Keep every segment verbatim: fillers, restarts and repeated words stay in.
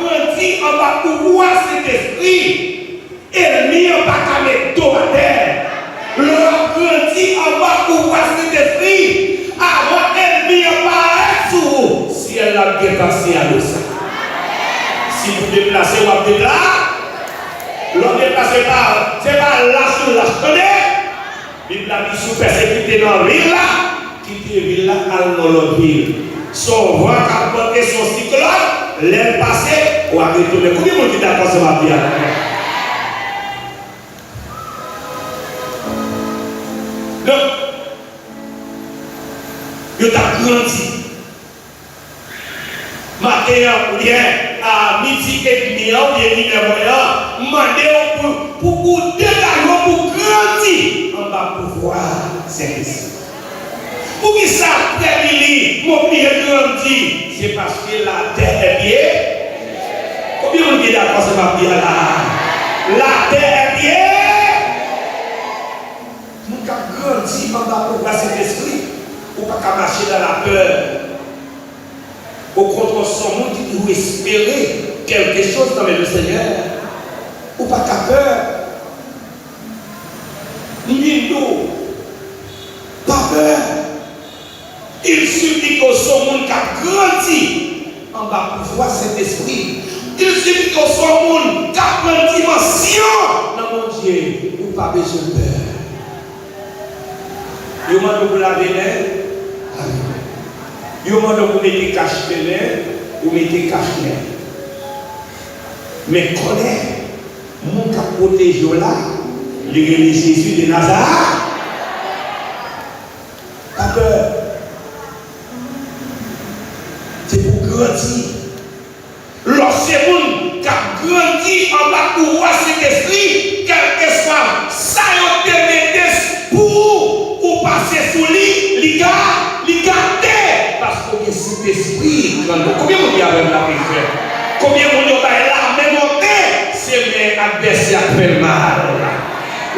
grandi anba pouvwa Sentespri, ènmi an pa ka met do atè. Lè w ap grandi anba pouvwa Sentespri, avan ènmi an parèt sou ou, syèl la ap gentan siyale sa. Si pou deplase, w ap depla-, lè w deplase, pa, se pa lach ou lach, tande! Bib la di, si w pèsekite nan vil la, kite vil la, al nan lòt vil. Se yon van k ap vante, se yon siklòn, lè l pase, w a retounen. Konbyen moun ki dakò sa m ap di a la? Donk, yo t ap grandi. Maten an, oubyen a midi edmi an, oubyen inè mwen an, m mande w pou, pou, pou w degaje w, pou w grandi anba pouvwa Sentespri. Poukisa frè Billy, m oblije grandi? Se paske latè è pye. Konbyen moun ki dakò sa m ap di a la? Latè è pye. Moun k ap grandi anba pouvwa Sentespri, ou pa ka mache nan lapè. Okontrè, w se yon moun ki toujou espere kèlke choz nan men Lesenyè. Ou pa ka pè. M vin di w, pa pè. Il suffit ke w se yon moun k ap grandi anba pouvwa Sentespri. Il suffit ke w se yon moun k ap pran dimansyon nan Bondye. Ou pa bezwen pè. Yo mande w pou lave men, lave men. Yo mande w pou mete kach men, ou mete kach men. Men konnen moun k ap pwoteje w la, li rele Jezi de Nazarèt. Pa pè. Se pou grandi. Lè w se moun k ap grandi anba pouvwa Sentespri, kèlkeswa sa yo te mete pou ou, ou pase sou li, li ka, li ka te, paske w gen Sentespri k anndan w. Konbyen moun ki avè m la, frè? Konbyen moun yo bay lame monte, se men advèsè a k fè l mal?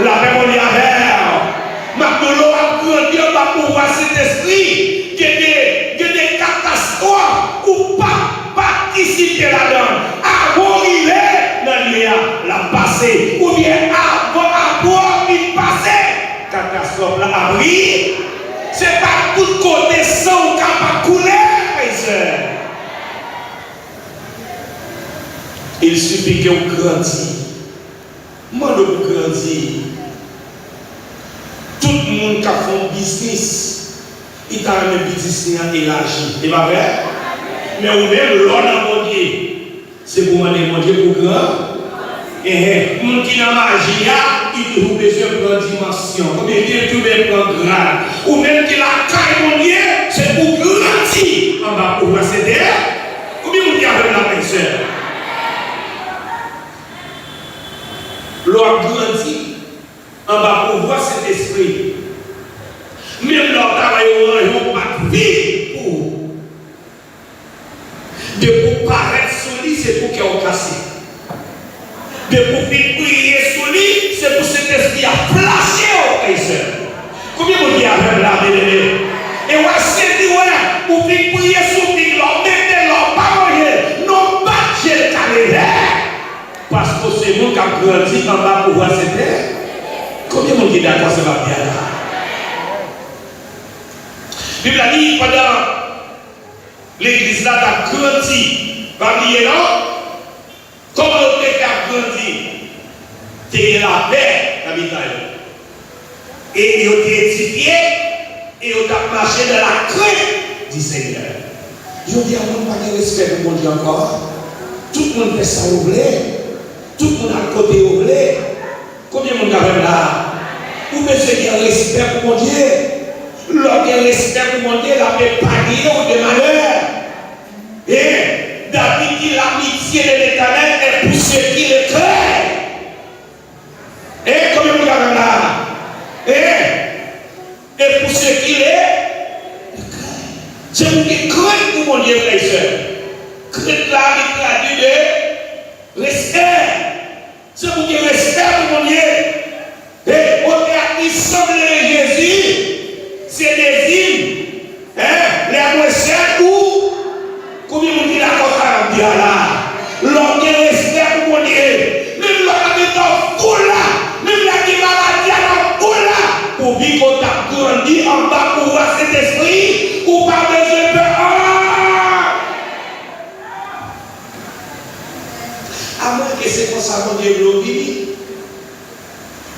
Lapè Bondye avè w. M ap di w, lè w ap grandi anba pouvwa Sentespri, gen de, gen de katastwòf ou p ap patisipe ladan l. Avan w rive nan lye a, l ap pase. Oubyen avan, apre w fin pase, katastwòf la ap ri. Se pa tout kote san w ka pa koule, frè e sè. Il suffit ke w grandi. M mande w pou grandi. Tout moun k ap fè yon biznis, li ta renmen biznis li an elaji. E pa vre? Men ou menm, lè w nan Bondye, se pou w mande Bondye pou gran. Enhen. Moun ki nan maji a, li toujou bezwen pran dimansyon. Konbyen ki toujou bezwen pran grad? Ou menm ki lakay Bondye, se pou w grandi anba pouvwa Sentespri. Konbyen moun ki avè m la, frè e sè? Lè w ap grandi anba pouvwa Sentespri, menm lè w ta wè yo ranje yon pat vit pou ou, depi w parèt sou li, se pou kè w kase. Depi w fin priye sou li, se pou Sentespri a flache w, frè e sè. Konbyen moun ki avè m la, byeneme? E w a sezi, wè, ou fin priye sou fig la, w mete l la, w pa manje l, non, bat je l ka leve. Paske w se moun k ap grandi anba pouvwa Sentespri. Konbyen moun ki dakò sa m ap di a la? Bib la di, pandan legliz la t ap grandi, pa bliye non, kòman yo te fè ap grandi? Te gen lapè nan mitan yo. E yo te edifye, e yo t ap mache nan lakrent di Senyè. Jodi a, moun pa gen respè pou Bondye ankò. Tout moun fè sa yo vle. Tout moun al kote yo vle. Konbyen moun k avè m la a? Ou bezwen gen respè pou Bondye. Lè w gen respè pou Bondye, l ap epanye w de malè. E David di, l'amitié de l'Éternel est pour ceux qui le craignent. E konbyen moun k avè m la a? E, e pou se ki le, se pou gen krent pou Bondye, frè e sè. Krent la, li tradui de respè. Se pou gen respè pou Bondye. E otè a ki sanble Jezi, se de zim. Hein? Lè mwen sèl ou, konbyen moun ki dakò sa m ap di a la? Lè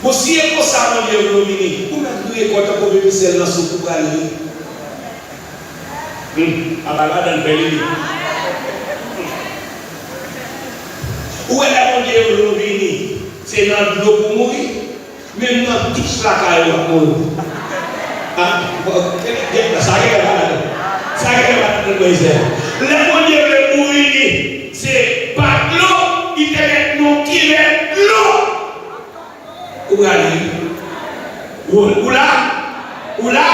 Bon, si e konsa Bondye vle w vini, ou mèt vire kò tankou vye misèl nan soup ou prale wi. Hmm, apa ladan l fè li li. Ou wè lè Bondye vle w vini, se nan dlo pou mouri, menm nan douch lakay ou w ap mouri. Ah, bon, gen sa gen lè pa ladan. Sa gen lè pa ladan mwen sè. Lè Bondye vle pou vini, se pa dlo, li te mèt nou kilè dlo. Ou prale wi. Ou, ou la? Ou la?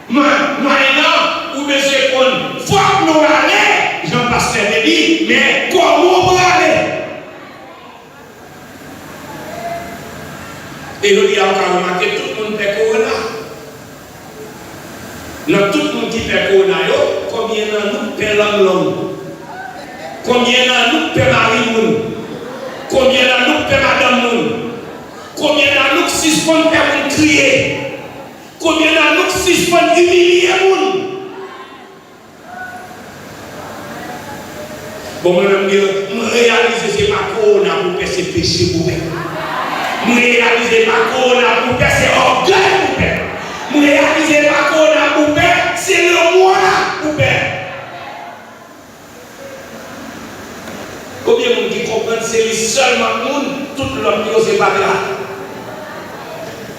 Mwen, mwen la, ou bezwen konn fòk nou ale, jan pastè te di, men kòman w prale? E jodi a, ou ka remake tout moun pè kowona. Nan tout moun ki pè kowona yo, konbyen nan nou k pè lang long? Konbyen nan nou k pè mari moun? Konbyen nan nou k pè madanm moun? Konbyen nan nou k sispann fè moun kriye? Konbyen nan nou k sispann imilye moun? Bon, mwen menm, m reyalize se pa kowona pou pè, se peche pou pè. M reyalize pa kowona pou pè, se ògèy pou pè. M reyalize pa kowona pou pè, se lanmou a pou pè. Konbyen moun ki konprann se li sèlman k moun, tout lòt yo se fatra?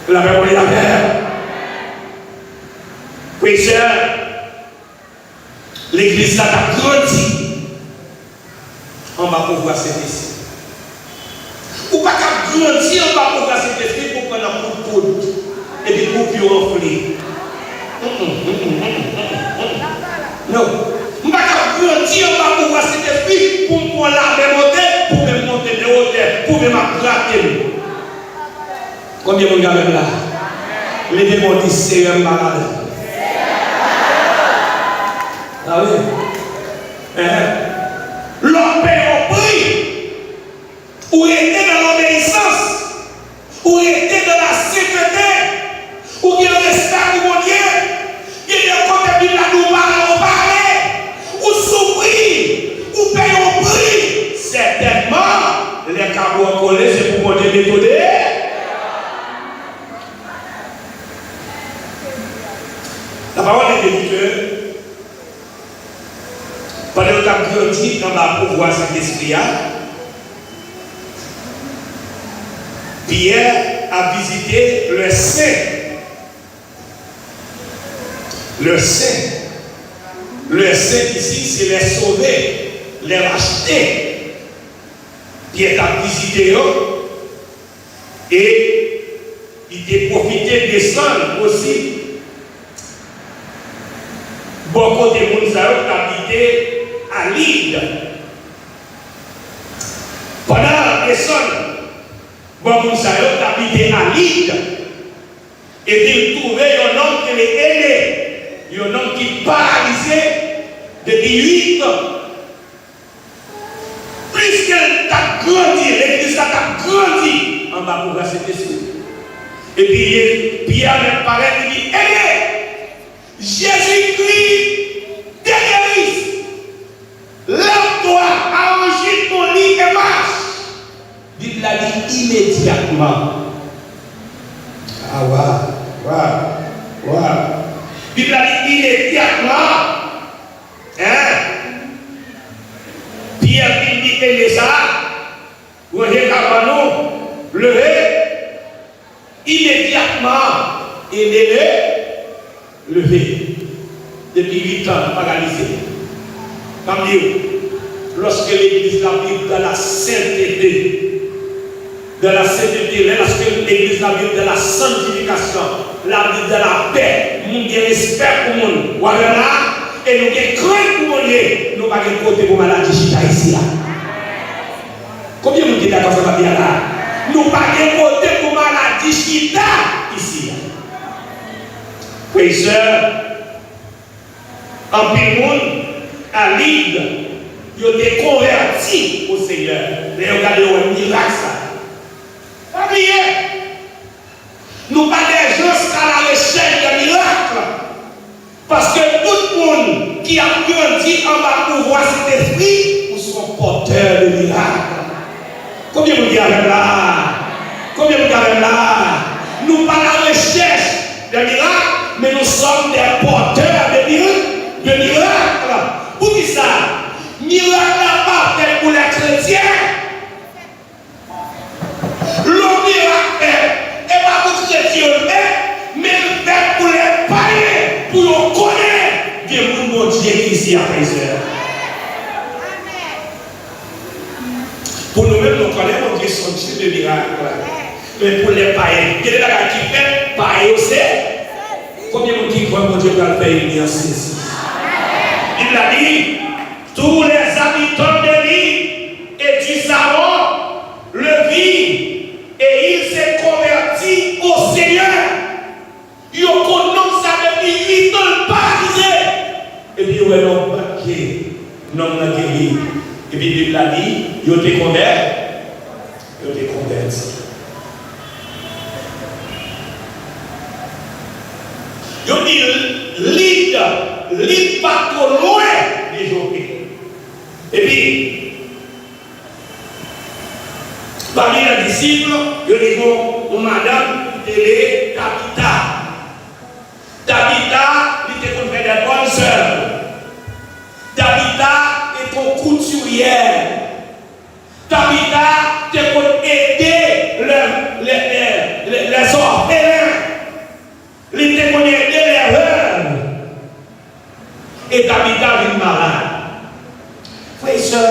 Lapè, Bondye lapè. Frè e sè, legliz la t ap grandi anba pouvwa Sentespri. Ou pa ka grandi anba pouvwa Sentespri pou pran nan kout poud epi koup yo anfle. Mm, mm, mm, mm. Non. M pa ka grandi anba pouvwa Sentespri pou m pran lame monte, pou men m monte nan wotè, pou men m ap grate m. Konbyen moun k avè m la? Leve men w, di, Seyè, m pa ladan. Ah wi. Enhen. Lè w peye yon pri, ou rete nan lobeyisans, ou rete nan lasentete, ou gen respè pou Bondye, gen de kote Bib la di w pa ale, ou pa ale, ou soufri, ou peye yon pri. Sètènman, lè kabo a kole, se pou Bondye netwaye. Lapawòl de Dye di ke pandan yo t ap grandi anba pouvwa Sentespri a, Pyè ap vizite lè sen. Lè sen. Lè sen isi, se lè sove, lè rachte. Pyè t ap vizite yo e li te pwofite desann osi bò kote moun sa yo t abite a Lid. Pandan l ap desann bò moun sa yo t abite a Lid, epi l twouve yon nonm ki rele Ene, yon nonm ki paralize depi uit an. Pliske l t ap grandi, legliz la t ap grandi anba pouvwa Sentespri. Epi Pyè mèt parèt, li di, Ene, Jezikri te geri. Lève-toi, arrange ton lit et marche. Bib la di imedyatman. Ah, waw, waw, waw. Bib la di imedyatman. Hein? Pyè vin di Ene sa, ranje kabann ou, leve. Imedyatman, Ene leve. Depi uit an, paralize. Ban m di w, lòske legliz la viv dans la sainteté, dans la sainteté, lè lòske legliz la viv dans la sanctification, la viv dans la paix, moun gen respè pou moun, w avè m la, e nou gen krent pou Bondye, nou pa gen kote pou maladi chita isi a. Konbyen moun ki dakò sa m ap di a la? Nou pa gen kote pou maladi chita isi a. Frè e sè, anpil moun a Lid, yo te konvèti o Senyè. Lè yo gade, yo wè mirak sa. Pa bliye, nou pa des gens à la recherche de miracles. Paske tout moun ki ap grandi anba pouvwa Sentespri, ou se yon pòtè de mirak. Konbyen moun ki avè m la? Konbyen moun ki avè l fèt, men l fèt pou lè payen, pou yo konnen gen moun Bondye ki isi a, frè e sè. Pou nou menm, nou konnen Bondye se yon Dye de mirak. Men pou lè payen, gen de bagay ki fèt, payen yo se. Konbyen moun ki kwè Bondye pral fè enmi an sezi? Bib la di, tous les habitants de l'île et du Saron le virent, et ils se convertirent au Seigneur. Yo konn nonm sa depi uit an l paralize. Epi yo wè nan yon bann je, nonm nan geri. Epi Bib la di, yo te konvè-, yo te konvèti. Yo di Lid, Lid pa twò lwen de Jope. Epi, pami nan disip, yo te gen yon, yon madanm ki te rele Tabita. Tabita, li te konn fè dè bòn zèv. Tabita te yon koutiryè. Tabita te konn ede lè, lè, lè, lè, lèzòfelen. Li te konn ede lèvèv. E Tabita vin malad. Frè e sè,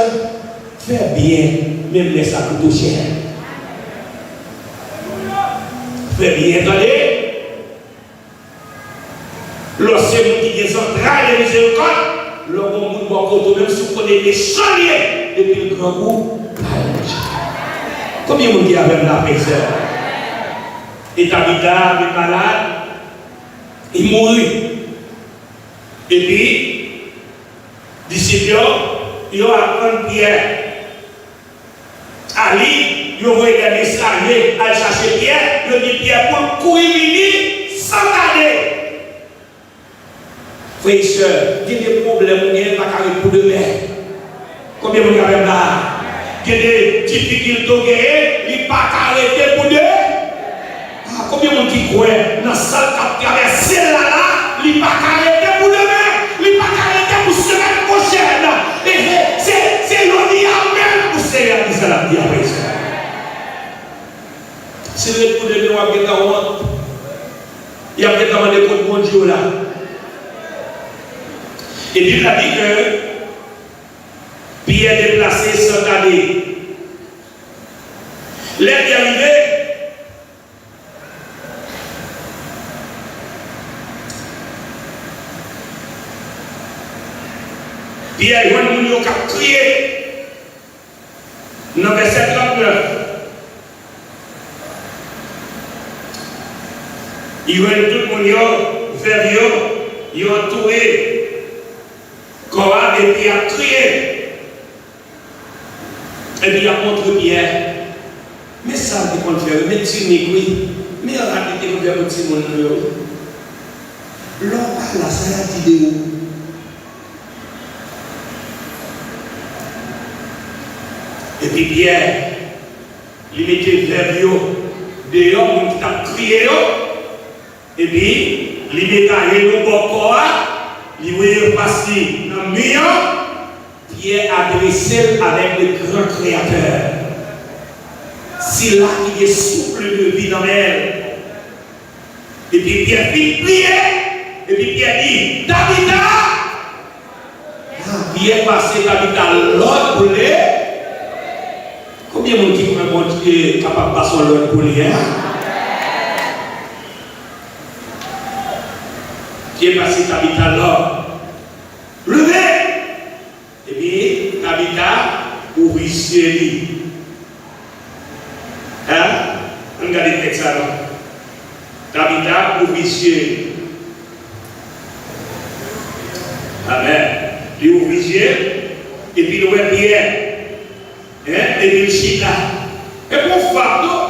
fè byen, menm lè sa koute w chè. Fè byen, tande. Lè w se moun ki gen zantray de mizerikòd, lè w gen yon moun bò kote w, menm si w konnen mechan l ye, depi l grangou, bay manje. Konbyen moun ki avè m la, frè e sè? E Tabita vin malad, li mouri. Epi, disip yo, yo aprann Pyè. A li, yo voye de mesaje al chache Pyè, yo di Pyè pou l kouri vini san tade. Frè e sè, gen de pwoblèm ou genyen pa ka ret pou demen. Konbyen moun k avè m la? Gen de difikilte w genyen, li pa ka rete pou de. Ah, konbyen moun ki kwè nan sa l k ap travèse l la la, li pa ka rete pou demen, li pa ka rete pou semèn pwochèn? E se, se jodi a menm pou Senyè a di sa l ap di a frè e sè. Si l ret pou demen, w ap gentan wont. Y ap gentan mande kot Bondye w la. E Bib la di ke Pyè deplase san tade. Lè Pyè rive, Pyè jwenn moun yo k ap kriye. Nan vèsè trannèf, li jwenn tout moun yo, vèv yo, yo antoure kò a epi y ap kriye. Epi y ap montre Pyè. Men sa l te konn fè, wi, men tinik, wi. Men rad li te konn fè pou timoun nou yo, wi. Lè w pa la, sa y ap di de ou? Epi Pyè, li mete vèv yo deyò, moun ki t ap kriye yo. Epi, li mete je l bò kò a, li voye yo pase nan mi an, Pyè adrese l avèk le gran Kreyatè, sila ki gen souffle de vie nan men l. Epi Pyè fin priye, epi Pyè di, Tabita! Ah, Pyè pase Tabita lòd pou l leve. Konbyen moun ki kwè Bondye kapab pase yon lòd pou li, en? Pyè pase Tabita lòd. Leve! Epi Tabita ouvri zye li. Hein? Ann gade tèks la non. Tabita ouvri zye li. Amèn. Li ouvri zye l, epi l wè Pyè. Hein? Epi l chita. E pou fap tou.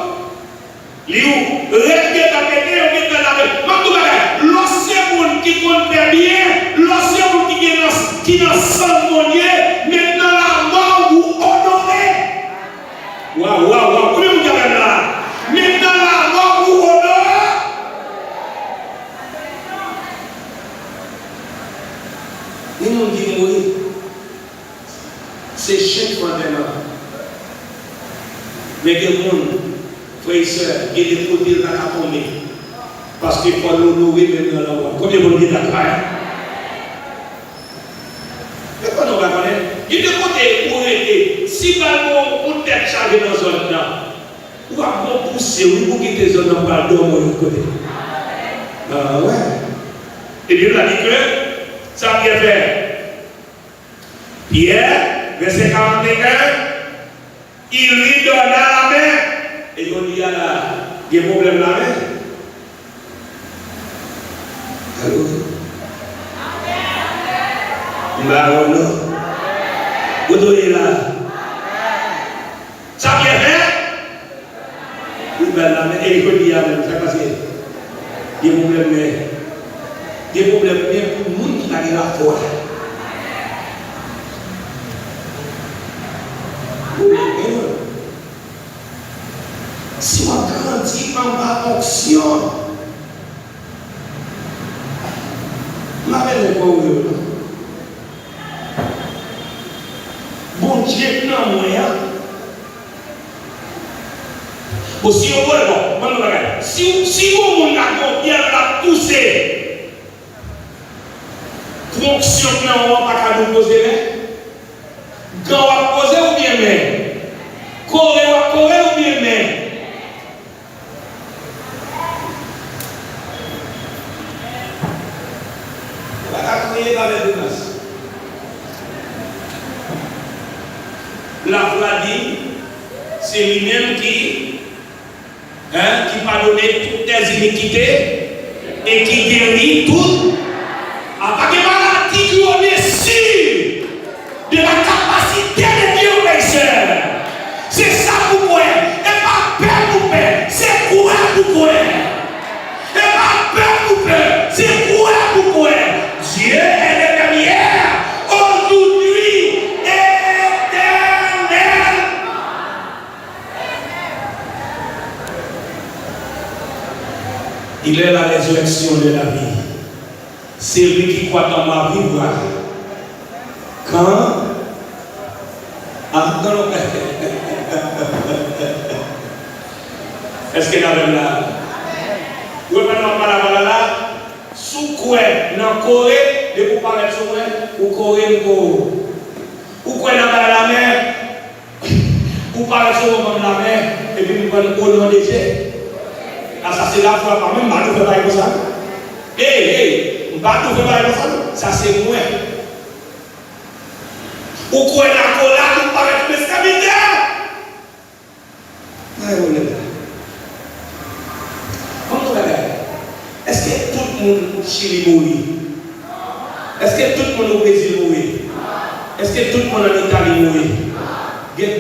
Li ou, rèv gentan pete, yo gentan lave. M ap di w bagay, lè w se moun ki konn fè byen, lè w se moun ki gen nan, ki nan sans Bondye, menm nan lamò ou onore. Waw, waw, waw, konbyen moun ki avè m la? Menm nan lamò ou onore. Gen moun ki mouri. Se chen k pran tè nan. Men gen moun, frè e sè, gen de kote l pa ka tonbe. Paske fò n onore menm nan lanmò. Konbyen moun ki dakò a? Men konnen w pa konnen. Gen de kote ou rete, si pral gon yon tèt chaje nan zòn nan, w ap gon pouse wi pou kite zòn nan pral dòmi yon lòt kote. Ah, wè. E Bib la di ke sa Pyè fè. Pyè, vèsè karannteyen, il lui donna la main. E jodi a la, gen pwoblèm la men. Alo? M pa wè w non. Kote w ye la? Sa Pyè fè? Li ba l la men, e jodi a menm, sa k pase? Gen pwoblèm men. Gen pwoblèm men pou moun ki pa gen lafwa. Pwoblèm men. Si w ap grandi anba onksyon, m pa bezwen kwè w vre non. Bondye k nan mwen an. Bon, si yo vòlè, bon, ban m yon bagay. Si, si yon moun ka gen yon pyè, l ap pouse. Fonksyon k nan ou an pa ka di w poze men. Gan w ap poze oubyen men? Kore w ap kore oubyen men? Ou pa ka kriye pa fè grimas. Lafwa di, se li menm ki, hein, qui pardonne toutes tes iniquités et qui guérit tout. A pa gen maladi ki omesi de la capacité de Dieu, mes sœurs. Se sa pou kwè. E pa pè pou pè, se kwè pou kwè. E pa pè pou pè, se kwè pou kwè. Dieu est le même hier, aujourd'hui et éternellement. Il est la résurrection de la vie. Celui qui croit en moi vivra. Kan? Ah, non, non. Èske n avè m la? Ou wè pandan m ap pale avè w la, la, si w kwè nan kore, depi w parèt sou mwen, ou kore m kore w. Ou kwè nan bay lamen, ou parèt sou mwen ban m lamen, epi m pran l o non de Je. A sa se lafwa pa mwen, m pa tou fè bagay konsa. Ey, ey, m pa tou fè bagay konsa non. Sa se mwen. Ou kwè nan kolad, ou parèt sou eskavitè. Nan yon lè. Ban m yon bagay. Èske tout moun Chili mouri? Èske tout moun o Brezil mouri? Èske tout moun ann Itali mouri? Gen,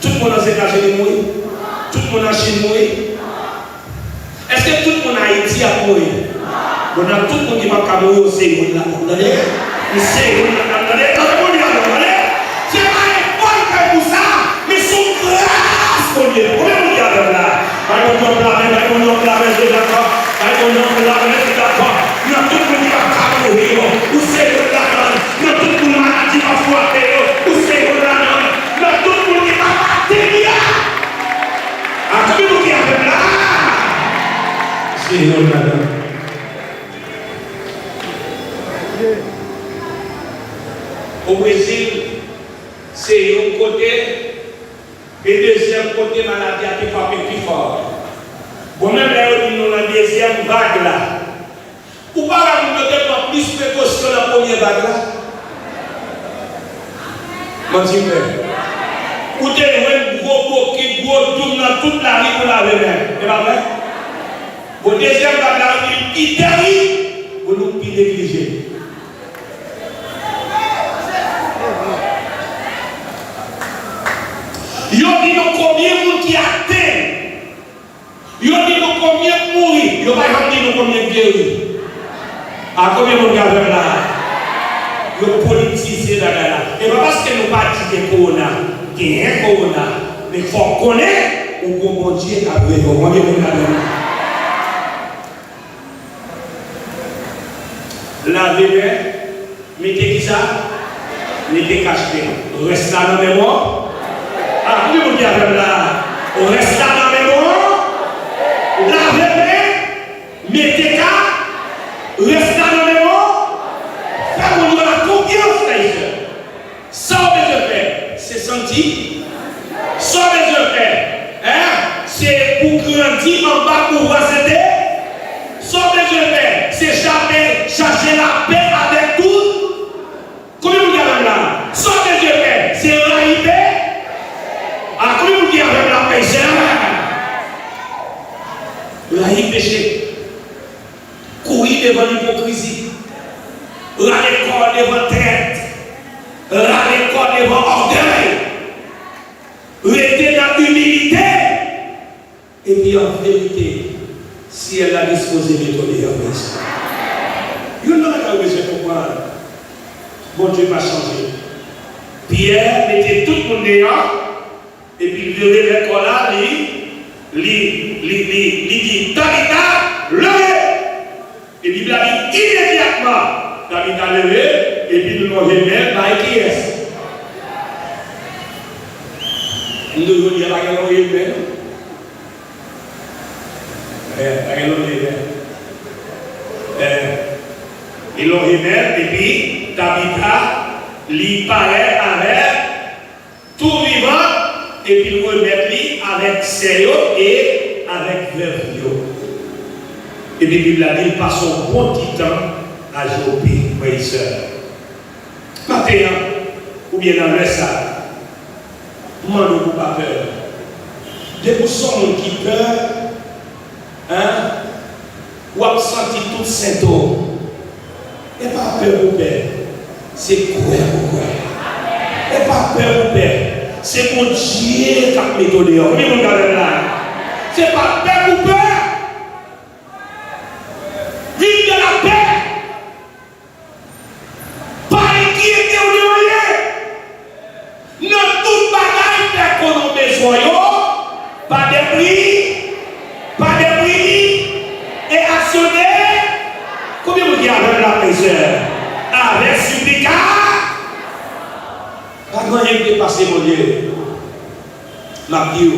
tout moun Ozetazini mouri? Tout moun an Chin mouri? Èske tout moun Ayiti ap mouri? Bon, nan tout moun ki p ap ka mouri, ou se youn ladan m, tande? M se youn ladan m, tande? Tande Bondye avè m, tande? Se pa efò l fè pou sa, men se yon gras Bondye. Konbyen moun ki avè m la? Bay Bondye yon lamen, bay Bondye yon lamen, je dakò. Bay Bondye yon lamen, je dakò. Nan tout moun ki p ap ka mouri yo, ou se youn ladan l. Nan tout moun maladi p ap frape yo, ou se youn ladan l. Nan tout moun ki p ap ateri a. A konbyen moun ki avè m la? Se youn ladan. O Brezil, se yon kote, e dezyèm kote maladi a te frape pi fò. Bon, menm lè yo di nou nan dezyèm vag la, ou pa wè moun yo te pran plis prekosyon nan premye vag la? Manti m fè. Ou te jwenn gwo bokit, gwo doum nan tout lari pou lave men. E pa vre? Bon, dezyèm vag la vin pi tèrib, bon, nou pi neglije. Yo di nou konbyen moun ki atenn. Yo di nou konbyen k mouri, yo pa janm di nou konbyen k geri. A konbyen moun k avè m la? Yo politize bagay la. E pa paske nou pa di gen kowona. Genyen kowona. Men fò w konnen ou gon Bondye k ap veye w. Konbyen moun k avè m la? Lave men. Mete kisa? Mete kachnen. Rès la nan men mwen. A, konbyen moun ki avè m la? Rès la nan men mwen. Lave men. Ki anba pouvwa Sentespri, sa w bezwen fè, se chape, chache lapè avèk tout. Konbyen moun ki avè m la? Sa w bezwen fè, se rayi pe-, a, konbyen moun ki avè m la, frè e sè? Rayi peche. Kouri devan ipokrizi. Rale kò w devan trèt. Rale kò w devan ògèy. Rete nan imilite. Epi an verite, syèl la dispoze mete w deyò, frè e sè. Youn nan bagay ou bezwen konprann, Bondye pa chanje. Pyè mete tout moun deyò, epi l revè kò l la, li, li, li, li, li di, Tabita, leve! E Bib la di, imedyatman, Tabita leve, epi l lonje men l bay kiyès? M toujou di, pa gen lonje men, non. Eh, pa gen lonje men. Eh, li lonje men l, epi Tabita, li parèt avèk tou vivan, epi l remèt li avèk sè yo e avèk vèv yo. Epi Bib la di l pase yon bon ti tan a Jope, frè e sè. Maten an, oubyen nan lè sa a, m mande w pou w pa pè. Depi w se yon moun ki pè, en, w ap santi tout sentòm. E pa pè pou pè, se kwè pou kwè. E pa pè pou pè, se Bondye k ap mete w deyò. Konbyen moun k avè m la? Se pa pè pou pè. Viv nan lapè. Pa enkyete w de anyen. Nan tout bagay, fè konnen w bezwen yo, pa depri, pa depri, e aksyone. Konbyen moun ki avè m la, frè e sè? Avèk siplika. Pa gen anyen ki depase Bondye. M ap di w,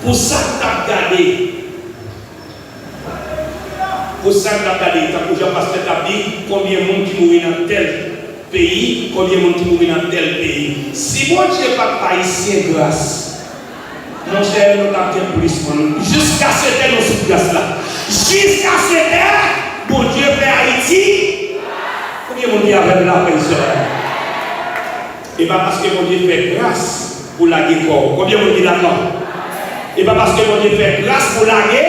pou sa k t ap gade, pou sa k t ap gade, tankou jan pastè t ap di, konbyen moun ki mouri nan tèl peyi, konbyen moun ki mouri nan tèl peyi. Si Bondye pa t fè Ayisyen gras, monchè, nou t ap gen plis moun. Jiskaskè nou sou gras la. Jiskaskè Bondye fè Ayiti. Konbyen moun ki avè m la, frè e sè? E pa paske Bondye fè gras pou lage kò w. Konbyen moun ki dakò? E pa paske Bondye fè gras pou lage.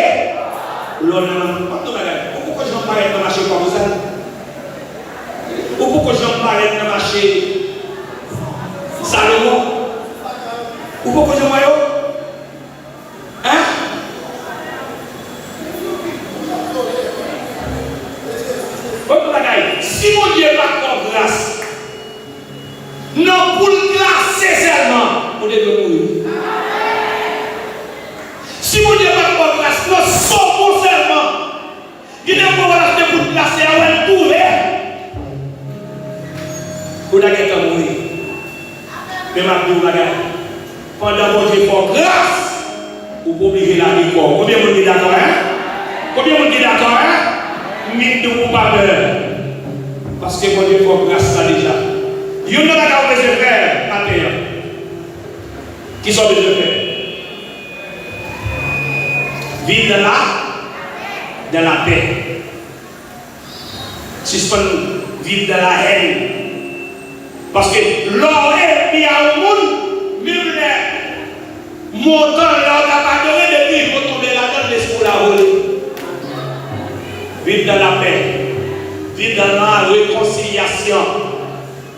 Lè w nan, m ap di w bagay, ou poko janm parèt nan mache Kwabousan? Ou poko janm parèt nan mache Salomon? Ou poko janm wè yo? Hein? Bon bagay, si Bondye pa t fè w gras, nan poul glase sèlman, ou te dwe mouri. Si Bondye pa t fè w gras, nan sòfò sèlman, gen de fwa w al achte poul glase a, w al twouve ou ta gentan mouri. Men m ap di w bagay. Pandan Bondye fè w gras, ou pa oblije lage kò w. Konbyen moun ki dakò, en? Konbyen moun ki dakò, en? M vin di w pou w pa pè. Paske Bondye fè w gras la deja. Youn nan bagay ou bezwen fè maten an. Kisa w bezwen fè? Viv dans la, dans la paix. Sispann viv dans la haine. Paske lè w enmi a yon moun, menm lè montan lè w t ap adore, depi jou w tonbe ladan l, lespri w la vole. Viv dans la paix. Viv dans la réconciliation.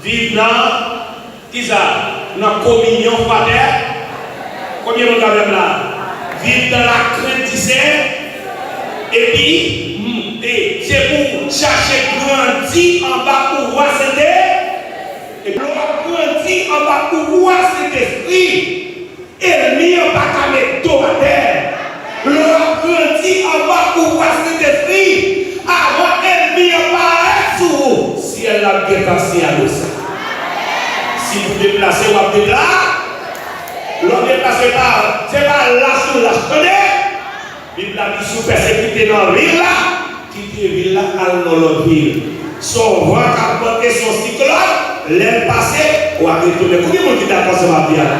Viv nan Kisa? Nan kominyon fratè. Konbyen moun k avè m la? Viv dans la crainte du Seigneur. Epi, m, e, se pou chache grandi anba pouvwa Sentespri. Epi lè w ap grandi anba pouvwa Sentespri, enmi an pa ka met do atè. Lè w ap grandi anba pouvwa Sentespri, avan enmi an parèt sou ou, syèl la ap gentan siyale w sa. Si pou deplase, w ap depla-, lè w deplase pa, se pa lach ou lach, tande! Bib la di, si w pèsekite nan vil la, kite vil la, al nan lòt vil. Se yon van k ap vante, se yon siklòn, lè l pase, w ap retounen. Konbyen moun ki dakò sa m ap di a la?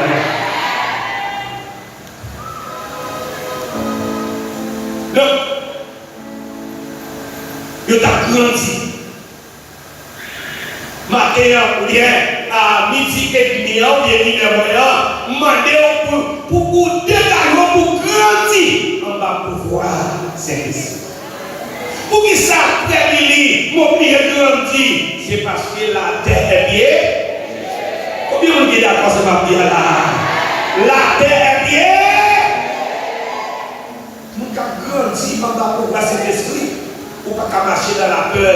Donk, yo t ap grandi. Maten an, oubyen a midi edmi an, oubyen inè mwen an, m mande w pou, pou, pou degaje w, pou grandi anba pouvwa Sentespri. Poukisa apre midi, m oblije grandi? Se paske latè è pye. Konbyen moun ki dakò sa m ap di a la? Latè è pye. Moun k ap grandi anba pouvwa Sentespri, ou pa ka mache nan lapè.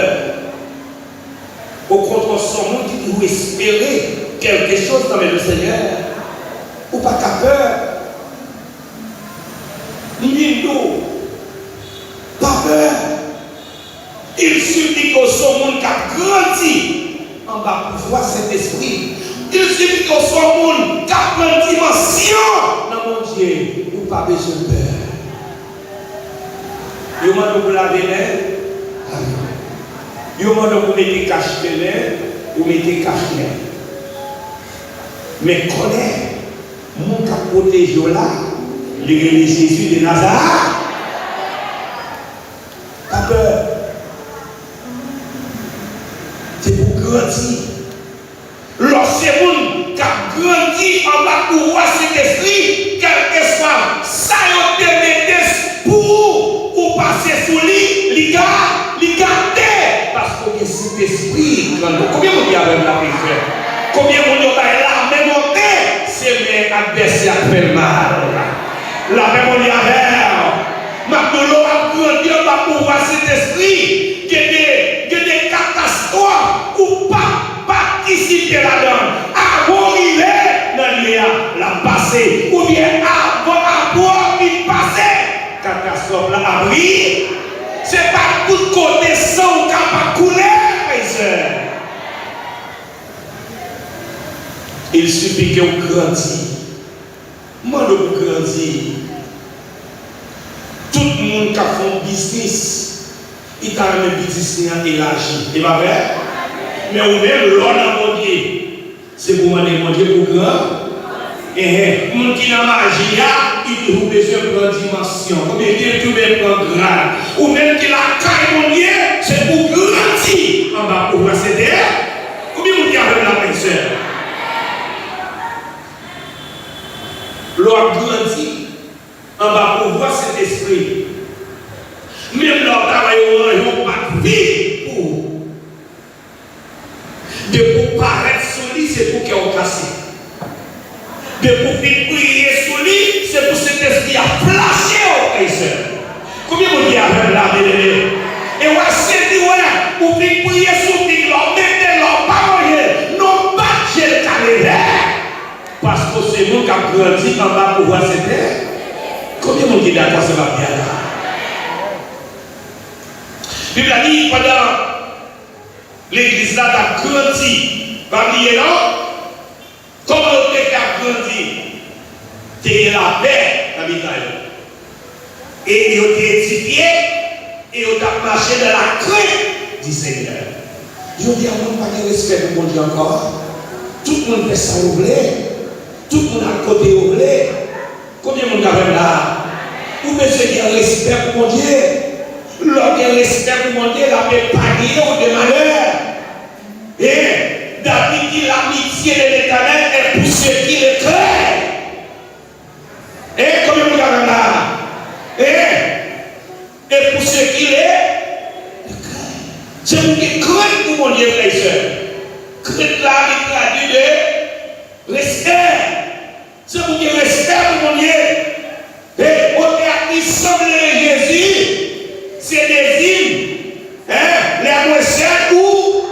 Okontrè, w se yon moun ki toujou espere kèlke choz nan men Lesenyè. Ou pa ka pè. Li vin di w, pa pè. Il suffit ke w se yon moun k ap grandi anba pouvwa Sentespri. Il suffit ke w se yon moun k ap pran dimansyon nan Bondye. Ou pa bezwen pè. Yo mande w pou lave men, lave men. Yo mande w pou mete kach nen, ou mete kach nen. Men konnen, moun k ap pwoteje w la, li rele Jezi de Nazarèt. Pa pè. Se pou grandi. Lè w se moun k ap grandi anba pouvwa Sentespri, kèlkeswa sa yo te mete pou ou, ou pase sou li, li ga, li gate, paske w gen Sentespri k anndan w. Konbyen moun ki avè m la, frè? Konbyen moun yo bay lame monte? Se men advèsè a k fè l mal. Lapè Bondye avè w. M ap di w, lè w ap grandi anba pouvwa Sentespri, gen de, gen de katastwòf ou p ap patisipe ladan l. Avan w rive nan lye a, l ap pase. Oubyen avan, apre w fin pase, katastwòf la ap ri. Se pa tout kote san w kapab koule, frè e sè. Il suffit ke w grandi. M mande w pou grandi. Tout moun k ap fè yon biznis, li ta renmen biznis li an elaji. E pa vre? Men ou menm, lè w nan Bondye, se pou w mande Bondye pou gran. Enhen. Moun ki nan maji a, li toujou bezwen pran dimansyon. Konbyen ki toujou bezwen pran grad? Ou menm ki lakay Bondye, se pou w grandi anba pouvwa Sentespri. Konbyen moun ki avè m la, frè e sè? Lè w ap grandi anba pouvwa Sentespri, menm lè w ta wè yo ranje yon pat viv pou ou, depi w parèt sou li, se pou kè w kase. Depi w fin priye sou li, se pou Sentespri a flache w, frè e sè. Konbyen moun ki avè m la, byeneme? E w ap sezi wè, ou fin priye sou fig la, w mete l, w pa manje, non, bat je l ka leve. Paske w se moun k ap grandi anba pouvwa Sentespri. Konbyen moun ki dakò sa m ap di a la? Bib la di, pandan legliz la t ap grandi, pa bliye non, kòman yo te fè ap grandi? Te gen lapè nan mitan yo. E yo te edifye, e yo t ap mache dans la crainte du Seigneur. Jodi a, moun pa gen respè pou Bondye ankò. Tout moun fè sa yo vle. Tout moun al kote yo vle. Konbyen moun k avè m la? Ou bezwen gen respè pou Bondye. Lè w gen respè pou Bondye, l ap epanye w de malè. E David di, l'amitié de l'Éternel est pour ceux qui le craignent. E konbyen moun k avè m la? E E pou se ki le, se pou gen krent pou Bondye, frè e sè. Krent la, li tradui de respè. Se pou gen respè pou Bondye. E otè a ki sanble Jezi, se dezim. Hein? Lè mwen sèl ou,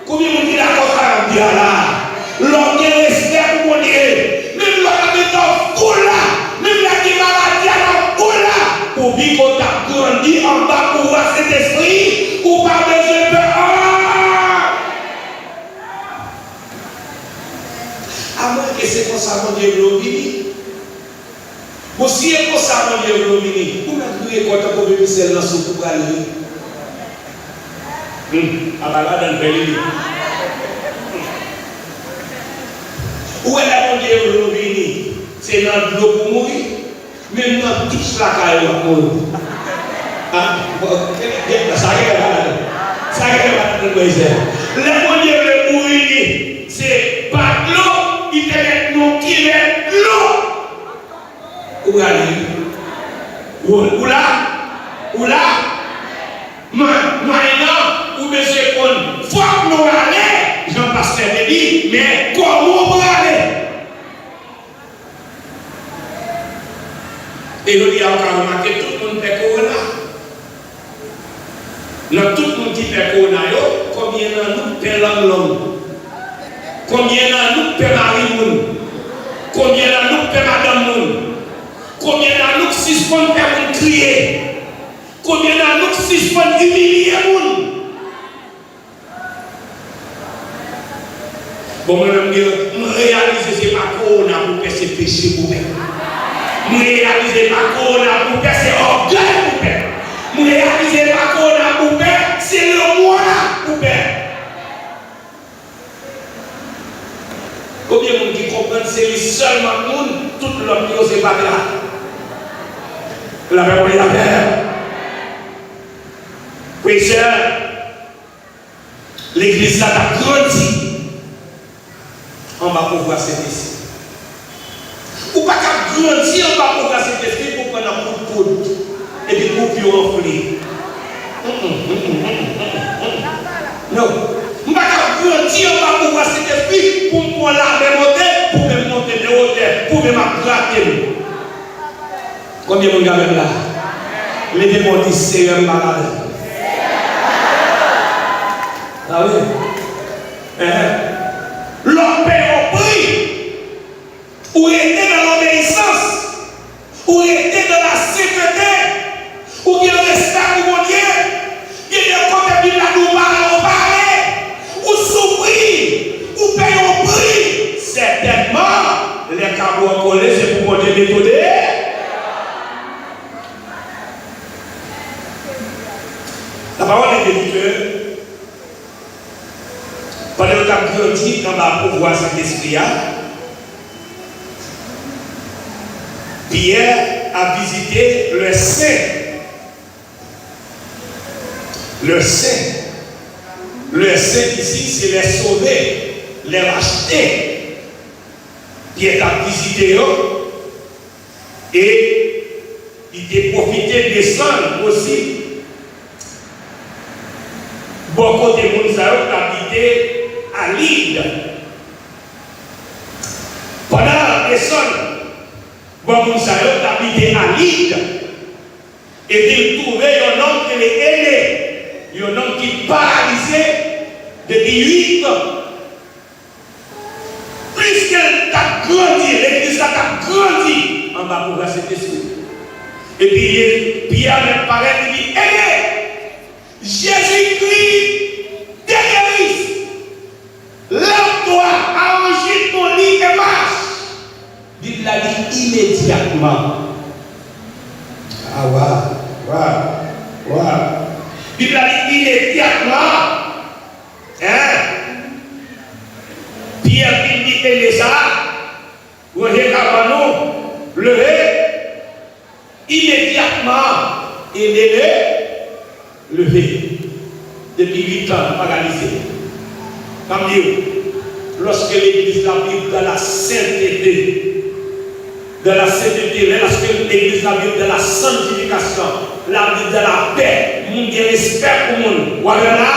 konbyen moun ki dakò sa m ap di a la? Lè w gen respè pou Bondye, menm lè w nan mitan foul la, menm lè gen maladi a nan foul la, pouvi ke w t ap grandi anba pouvwa Sentespri, ou pa bezwen pè. Ah! Amwenke se konsa Bondye vle w vini. Bon, si e konsa Bondye vle w vini, ou mèt vire kò tankou vèmisèl nan soup ou prale ri. Hum, apa ladan l fè li li. Ou wè lè Bondye vle w vini, se nan dlo pou mouri, menm nan douch lakay ou w ap mouri. Ah, bon, sa gen lè pa ladan. Sa gen lè pa ladan, frè e sè. Lè Bondye vle mouri li, se pa dlo, li te met nan kilè dlo. Ou prale. Ou, ou la? Ou la? Mwen, mwen la, ou bezwen konn. Fòk nou ale, jan pastè te di, men kòman ou prale? E jodi a, ou ka remake tout moun pè kowona. Nan tout moun ki pè kowona yo, konbyen nan nou k pè lang long? Konbyen nan nou k pè mari moun? Konbyen nan nou k pè madanm moun? Konbyen nan nou k sispann fè moun kriye? Konbyen nan nou k sispann imilye moun? Bon, mwen menm, m reyalize se pa kowona pou pè, se peche pou pè. M reyalize pa kowona pou pè, se ògèy pou pè. M reyalize pa kowona pou pè, se lemwa pou pè. Konbyen moun ki konprann se li sèlman k moun, tout lòt yo se patra? Lapè, lapè. Frè e sè, legliz la t ap grandi anba pouvwa Sentespri. Ou pa ka grandi anba pouvwa Sentespri pou pran nan kout kout epi goup yo anfle. Mm, mm, mm, mm, mm, mm, mm. Non. M pa ka grandi anba pouvwa Sentespri pou m pran lame monte, pou menm monte nan wotè, pou menm ap grate m. Konbyen moun k avè m la? Leve men w, di, Seyè, m pa ladan. A wi. Enhen. Lè w peye yon pri, ou rete nan lobeyisans, ou rete nan lasentete, ou gen respè pou Bondye, gen de kote Bib la di w pale, ou pale, ou soufri, ou peye yon pri. Sètènman, lè kabo an kole, se pou Bondye netwaye. La parole de Dieu di ke pandan yo t ap grandi anba pouvwa Sentespri a, Pyè ap vizite lè sen. Lè sen. Lè sen isi, se lè sove, lè rachte. Pyè t ap vizite yo e li te pwofite desann osi bò kote moun sa yo t ap abite a Lid. Pandan l ap desann bò moun sa yo t ap abite a Lid, epi l twouve yon nonm ki rele Ene, yon nonm ki paralize depi uit an. Pliske l t ap grandi, legliz la t ap grandi anba pouvwa Sentespri. Epi Pyè menm parèt, li di, Ene, Jezikri te geri. Lève-toi, aranje ton lit e mach. Bib la di imedyatman. Ah, waw, waw, waw. Bib la di imedyatman. Hein? Pyè vin di Ene sa, ranje kabann ou, leve. Imedyatman, Ene leve. Depi uit an, li paralize. Ann di w, lorsque l'Église la vive dans la sainteté, dans la sainteté, lè lorsque l'Église la vive dans la sanctification, la vive dans la paix, moun gen respè pou moun. W avè m la?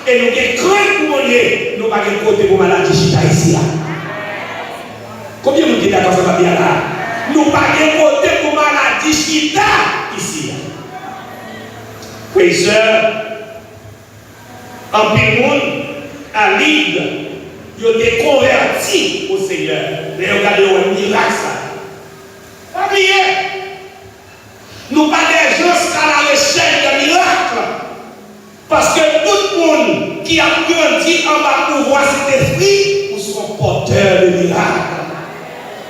E nou gen krent pou Bondye, nou pa gen kote pou maladi chita isi a. Konbyen moun ki dakò sa m ap di a la? Nou pa gen kote pou maladi chita isi a. Frè e sè, anpil moun a Lid, yo te konvèti o Seyè. Lè yo gade, yo wè mirak sa. Pa bliye, nou pa des gens à la recherche de miracles. Paske tout moun ki ap grandi anba pouvwa Sentespri, ou se yon pòtè de mirak.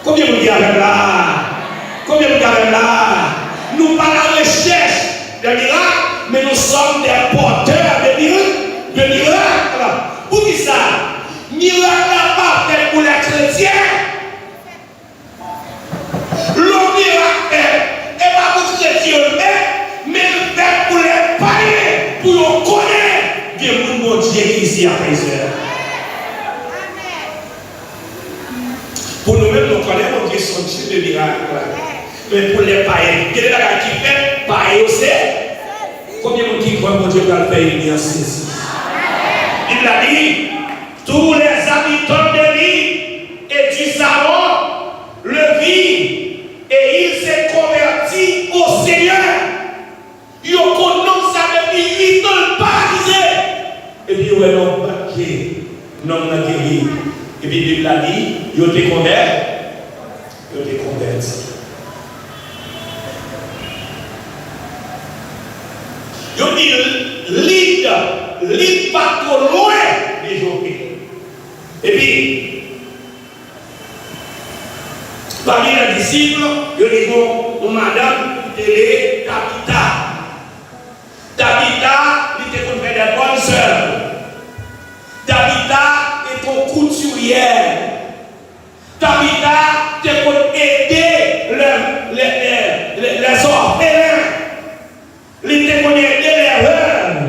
Konbyen moun ki avè m la? Konbyen moun ki avè m la? Nou pa la rechèch de mirak, men nous sommes des porteurs de mir-, de miracles. Poukisa? Mirak la pa fèt pou lè kretyen. Lè yon mirak fèt, e pa pou kretyen yo l fèt, men l fèt pou Di a, frè e sè. Pou nou menm, nou konnen Bondye se yon Dye de mirak. Men pou lè payen, gen de bagay ki fèt, payen yo se. Konbyen moun ki kwè Bondye pral fè enmi an sezi? Bib la di, tous les habitants de l'île et du Saron le virent, et ils se convertirent au Seigneur. Yo konn nonm sa depi uit an l paralize. Epi yo wè lè w bat je, nonm nan geri. Epi Bib la di, yo te konvè-, yo te konvèti. Yo di Lid, Lid pa twò lwen de Jope. Epi, pami lè disip, yo te gen yon, yon madanm ki te rele Tabita. Tabita, li te konn fè dè bòn zèv. Tabita te yon koutiryè. Tabita te konn ede lè, lè, lè, lè, lè zòfelen. Li te konn ede lè vèv.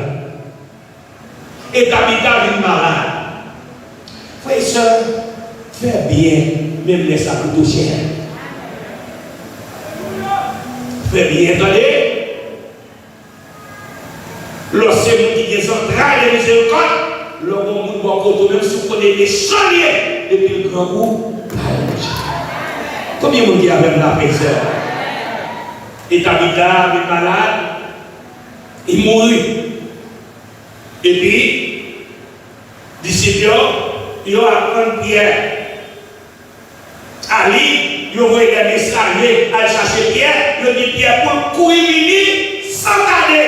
E Tabita vin malad. Frè e sè, fè byen, menm lè sa koute w chè. Fè byen, tande. Lè w se moun ki gen zantray de mizerikòd, lè w gen yon moun bò kote w, menm si w konnen mechan li ye, depi l grangou, pa al manje. Konbyen moun ki avè m la, frè e sè? E Tabita vin malad, li mouri. Epi, disip yo, yo aprann Pyè a li, yo voye dè mesaje al chache Pyè, yo di Pyè pou l kouri vini san tade.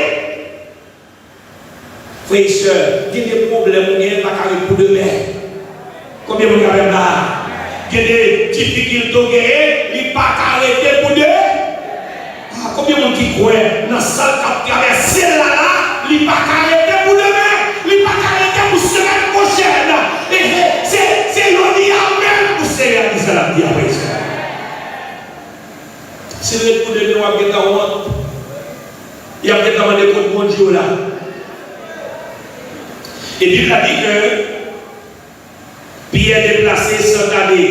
Frè e sè, gen de pwoblèm ou genyen pa ka ret pou demen. Konbyen moun k avè m la? Gen de difikilte w genyen, li pa ka rete pou de-, ah, konbyen moun ki kwè nan sa l k ap travèse l la la, li pa ka rete pou demen, li pa ka rete pou semèn pwochèn? E, e, se, se jodi a menm pou Senyè a di sa l ap di apre sa. Si l ret pou demen, w ap gentan wont. Y ap gentan mande kot Bondye w la. E Bib la di ke Pyè deplase san tade.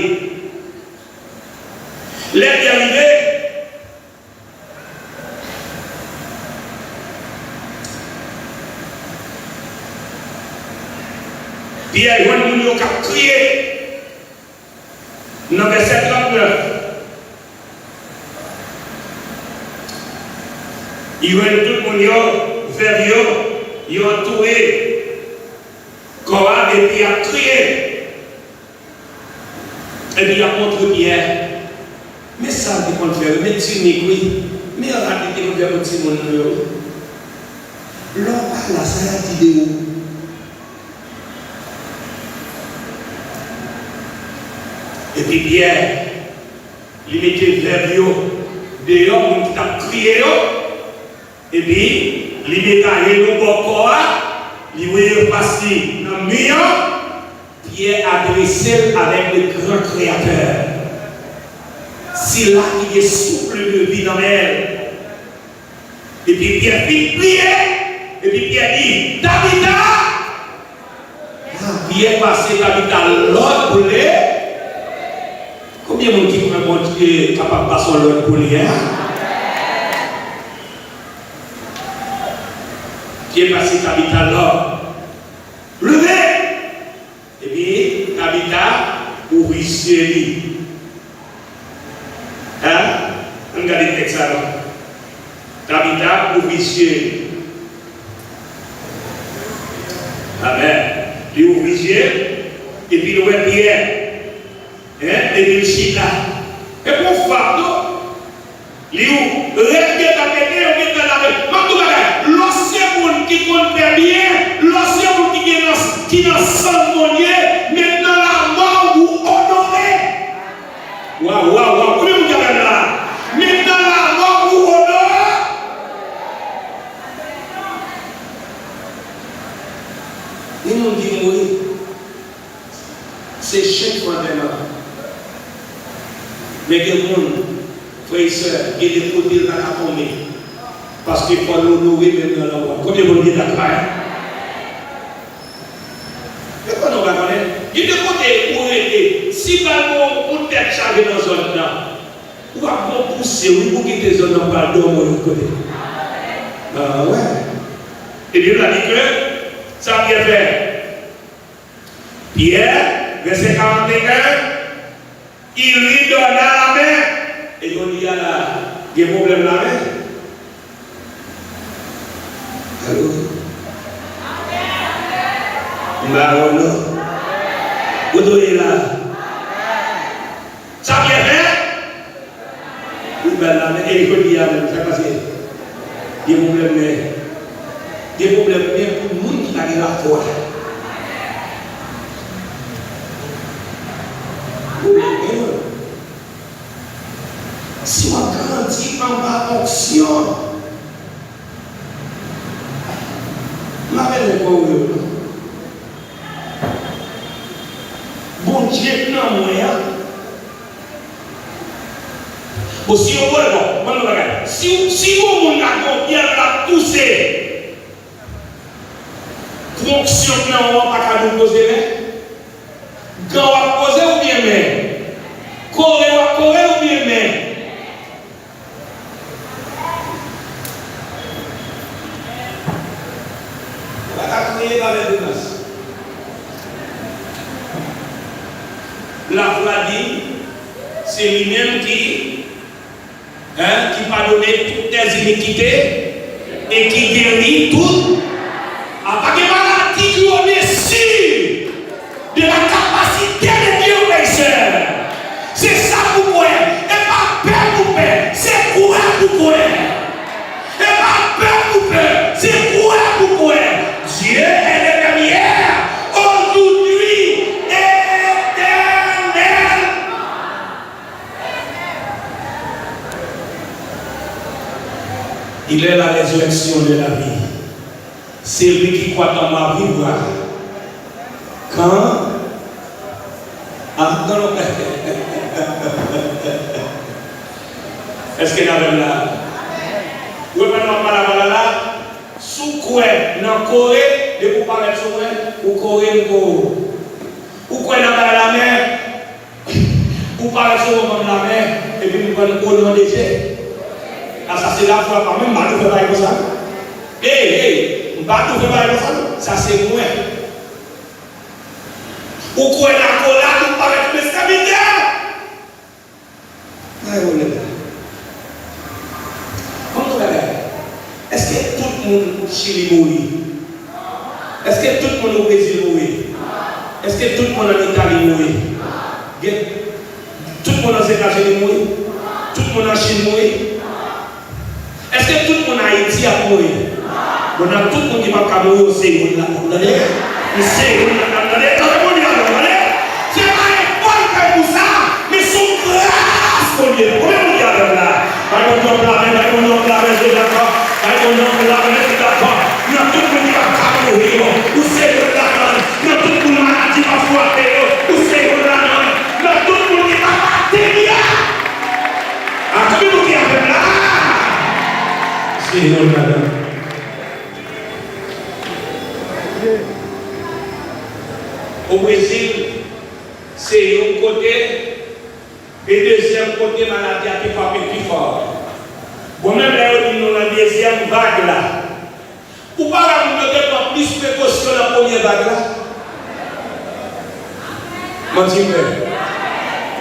Lè Pyè rive, Pyè jwenn moun yo k ap kriye. Nan vèsè trannèf, li jwenn tout moun yo, vèv yo, yo antoure kò a epi y ap kriye. Epi y ap montre Pyè. Men sa l te konn fè wi, men tinik wi. Men rad li te konn fè pou timoun nou yo wi. Lè w pa la, sa y ap di de ou? Epi Pyè, li mete vèv yo deyò, moun ki t ap kriye yo, epi li mete aje yo bò kò a, li voye yo fas li nan mi an. Pyè adrese l avèk le gran Kreyatè, sila ki gen souf de vi nan men l. Epi Pyè fin priye, epi Pyè di, Tabita! Ah, Pyè pase Tabita lòd pou l leve. Konbyen moun ki kwè Bondye kapab pase w lòd pou li, en? Pyè pase Tabita lòd. Leve! Epi Tabita ouvri zye li. Hein? Ann gade tèks la non. Tabita ouvri zye li. Amèn. Li ouvri zye l, epi l wè Pyè. Hein? Epi l chita. E pou fap non. Li ou, rèv gentan pete, yo gentan lave. M ap di w bagay, lè w se moun ki konn fè byen, lè w se moun ki gen nan, ki nan san Bondye, menm nan lanmò ou onore. Waw, waw, waw, konbyen moun ki avè m la? Menm nan lanmò ou onore. Gen moun ki mouri. Se chen k fè antèman. Men gen moun, frè e sè, gen de kote l pa ka tonbe. Paske fò l onore menm nan lanmò. Konbyen moun ki dakò a? Pral gon, yon tèt chaje nan zòn nan. W ap gon pouse, wi, pou kite zòn nan pral dòmi yon lòt kote. Ah, wè. E Bib la di ke sa Pyè fè. Pyè, vèsè karannteyen, il lui donna la main. E jodi a la, gen pwoblèm lamen. Alo? M pa wè w non. Kote w ye la? Sa Pyè fè? Li ba l lamen, e jodi a menm, sa k pase? Gen pwoblèm men. Gen pwoblèm men pou moun ki pa gen lafwa. Pwoblèm men. Si w ap grandi anba onksyon, m pa bezwen kwè w yo non. Bondye k nan mwen an. Bon, si yo vòlè, bon, ban m yon bagay. Si, si yon moun la gon pyè l ap pouse, pou onksyon k nan ou an pa ka di w poze men. Gan w ap poze oubyen men? Kore w ap kore oubyen men? Ou pa ka kriye pa fè grimas. Lafwa di, se li menm ki, hein, qui pardonne toutes tes iniquités et qui guérit tout. A pa gen maladi ki odesi de la kapasite de Dye, frè e sè. Se sa pou kwè. E pa pè pou pè, se kwè pou kwè. E pa pè pou pè, se kwè pou kwè. Dieu est le même hier, aujourd'hui et éternellement. Il est la résurrection de la vie. Celui qui croit en moi vivra. Kan? Ah, non, non. Èske n avè m la? Ou wè pandan m ap pale avè w la la? Si w kwè nan kore, depi w parèt sou mwen, ou kore m kore w. Ou kwè nan bay lamen, ou parèt sou mwen ban m lamen, epi m pran o non de Jezi. A sa se lafwa pa mwen, m pa tou fè bagay konsa. Ey, ey, m pa tou fè bagay konsa. Sa se mwen. Ou kwè nan akolad, ou parèt sou eskabitè. Ay, olè. Ban m yon bagay. Èske tout moun Chili mouri? Èske tout moun o Brezil mouri? Èske tout moun ann Itali mouri? Gen, tout moun Ozetazini mouri? Tout moun an Chin mouri? Èske tout moun Ayiti ap mouri? Bon, nan tout moun ki p ap ka mouri, ou se youn ladan, tande? Ou se youn ladan, tande? Tande, Bondye avè w, tande? Se pa efò l fè pou sa, men se yon gras Bondye. Konbyen moun ki avè m la? Bay Bondye yon pla men, bay Bondye yon pla men, si w dakò. Bay Bondye yon pla men, si w dakò. Nan tout moun ki p ap ka mouri yo, ou se youn ladan. Nan tout moun maladi p ap frape yo, ou se youn ladan. Nan tout moun ki p ap ateri a. A konbyen moun ki avè m la? Se youn ladan. O Brezil, se yon kote, e dezyèm kote maladi a te frape pi fò. Bon, menm lè yo di nou nan dezyèm vag la, ou pa wè moun yo te pran plis prekosyon nan premye vag la? Manti m fè.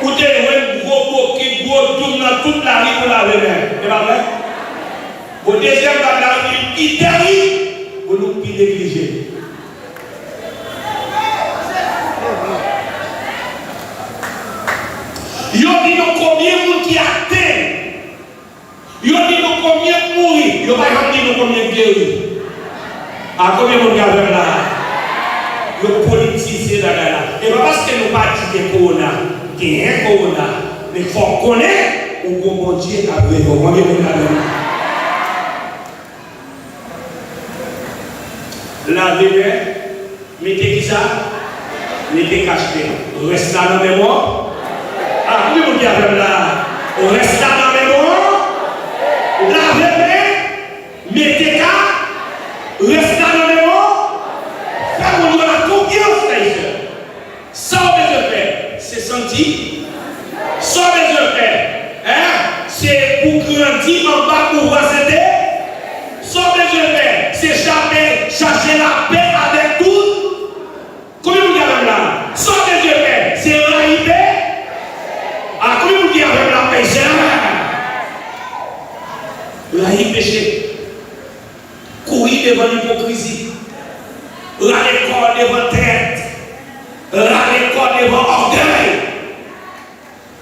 Ou te jwenn gwo bokit, gwo doum nan tout lari pou lave men. E pa vre? Bon, dezyèm vag la vin pi tèrib, bon, nou pi neglije. Yo di nou konbyen moun ki atenn. Yo di nou konbyen k mouri, yo pa janm di nou konbyen k geri. A konbyen moun k avè m la? Yo politize bagay la. E pa paske nou pa di gen kowona. Genyen kowona. Men fò w konnen, ou gon Bondye k ap veye w. Konbyen moun k avè m la? Lave men, mete kisa? Mete kachnen. Rès la nan men mwen. A, konbyen moun ki avè m la? Rès la nan men mwen. Lave men, mete ka, rès la nan men mwen. Fè moun yo la konfyans, frè e sè. Sa w bezwen fè, se santi, grandi anba pouvwa sente. Sa w bezwen fè, se chape, chache lapè avèk tout. Konbyen moun ki avè m la? Sa w bezwen fè, se rayi pe-, a, konbyen moun ki avè m la, frè e sè? Rayi peche. Kouri devan ipokrizi. Rale kò w devan trèt. Rale kò w devan ògèy.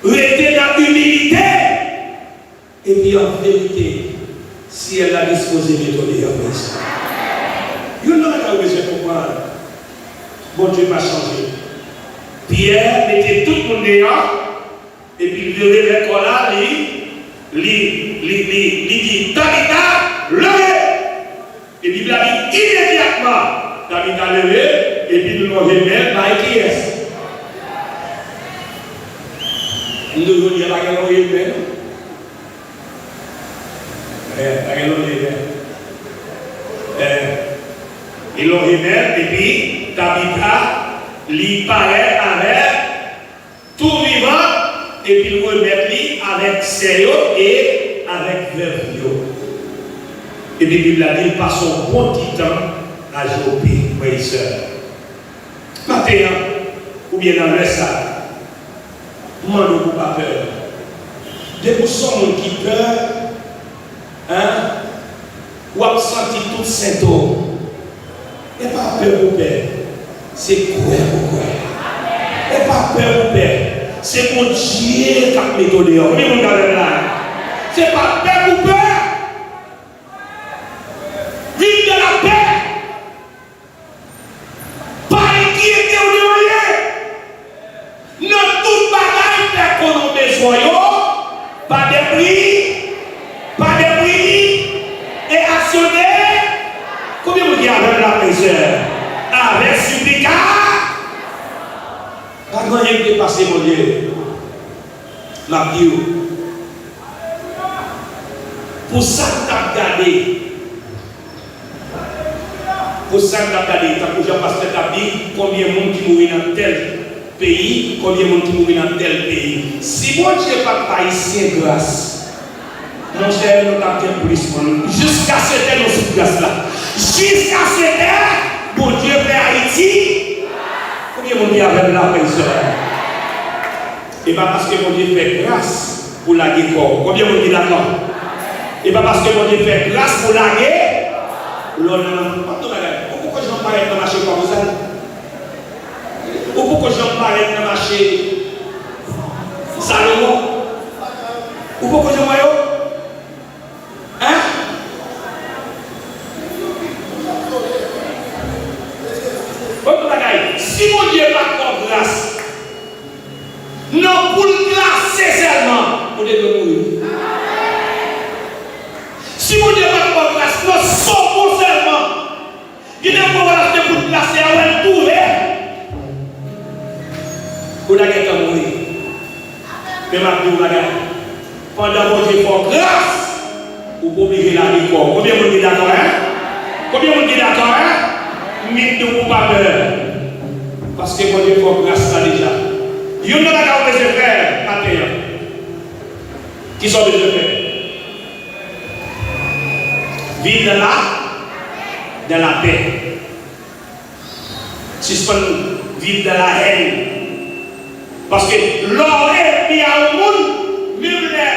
Rete nan imilite. Epi an verite, syèl la dispoze mete w deyò, frè e sè. Youn nan bagay ou bezwen konprann, Bondye pa chanje. Pyè mete tout moun deyò, epi l vire lè kò la, li, li, li, li, li di, Tabita, leve! E Bib la di, imedyatman, Tabita leve, epi l lonje men l bay kiyès? M toujou di, pa gen lonje men, non. Eh, pa gen lonje men. Eh, li lonje men l, epi Tabita, li parèt avèk tou vivan, epi l remèt li avèk sè yo e avèk vèv yo. Epi Bib la di l pase yon bon ti tan a Jope, frè e sè. Maten an, oubyen nan lè sa a, m mande w pou w pa pè. Depi w se yon moun ki pè, en, w ap santi tout sentòm. E pa pè pou pè, se kwè pou kwè. E pa pè pou pè, se Bondye k ap mete w deyò. Konbyen moun k avè m la? Se pa pè pou pè. Viv nan lapè. Pa enkyete w de anyen. Nan tout bagay, fè konnen w bezwen yo, pa depri, pa depri, e aksyone. Konbyen moun ki avè m la, frè e sè? Avèk siplika. Pa gen anyen ki depase Bondye. M ap di w, pou sa n t ap gade, pou sa n t ap gade, tankou jan pastè t ap di, konbyen moun ki mouri nan tèl peyi, konbyen moun ki mouri nan tèl peyi. Si Bondye pa t bay Ayisyen gras, monchè, nou t ap gen plis moun. Jiskaske nou sou gras la. Jiskaske Bondye fè Ayiti. Konbyen moun ki avè m la, frè e sè? E pa paske Bondye fè gras pou lage kò w. Konbyen moun ki dakò? E pa paske Bondye fè gras pou lage. Lè w nan, m ap di w yon bagay. Ou poko janm parèt nan mache Kwabozal? Ou poko janm parèt nan mache Salomon? Ou poko janm wè yo? Hein? Bon, tout bagay. Si Bondye pa t fè w gras, nan poul glase sèlman, ou te dwe mouri. Si Bondye pa t fè w gras, nan somo sèlman, gen de fwa w al achte poul glase a, w al twouve ou ta gentan mouri. Men m ap di w bagay. Pandan Bondye fè w gras, ou pa oblije lage kò w. Konbyen moun ki dakò, en? Konbyen moun ki dakò, en? M vin di w pou w pa pè. Paske Bondye fè w gras la deja. Youn nan bagay ou bezwen fè maten an. Kisa w bezwen fè? Viv dans la, dans la paix. Sispann viv dans la haine. Paske lè w enmi a yon moun, menm lè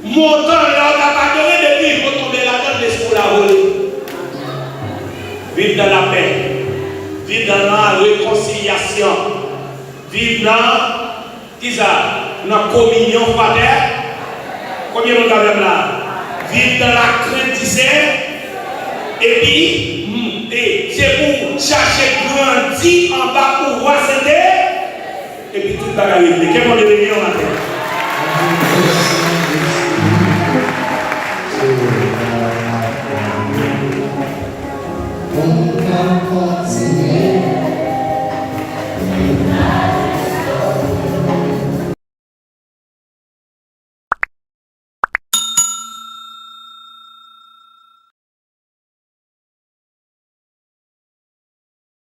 montan lè w t ap adore, depi yon tonbe ladan l, lespri w la vole. Viv dans la paix. Viv dans la réconciliation. Viv nan Kisa? Nan kominyon fratè. Konbyen moun k avè m la? Viv dans la crainte du Seigneur. Epi, m, e, se pou chache grandi anba pouvwa sente. Epi tout bagay regle. Ke Bondye beni w maten.